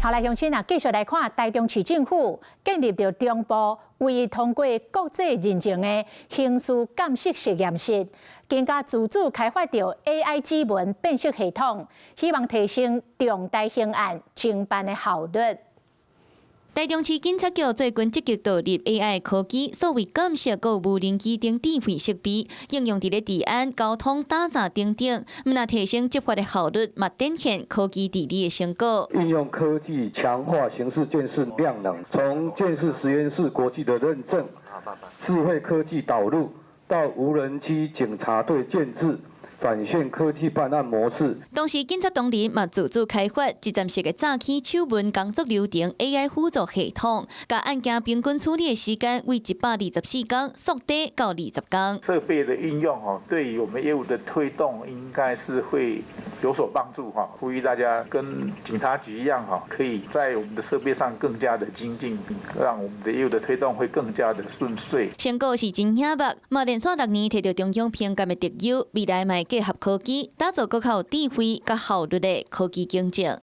好來，鄉親啊，繼續來看台中市政府建立著中部唯一通過國際認證的刑事鑑識實驗室，更加自主開發著 AI 指紋辨識系統，希望提升重大刑案偵辦的效率。台中市警察局最近積極導入 AI 科技，數位鑑識佮無人機等智慧設備，應用佇咧治安、交通、打詐等等，毋但提升執法的效率，嘛展現科技治理的成果。運用科技強化刑事鑑識量能，從鑑識實驗室國際的認證、智慧科技導入，到無人機警察隊建制，展現科技辦案模式。同時，警察同仁嘛自主開發一站式的早起手紋工作流程 AI 輔助系統，共案件平均處理的時間為124天縮短到20天。設備的應用吼，對於我們業務的推動，應該是會有所幫助哈。呼籲大家跟警察局一樣哈，可以在我們的設備上更加的精進，讓我們的業務的推動會更加的順遂。成果是真顯目，嘛連續6年提著中央評鑑的特優，未來嘛會結合科技，打造閣較有智慧、佮效率的科技警政。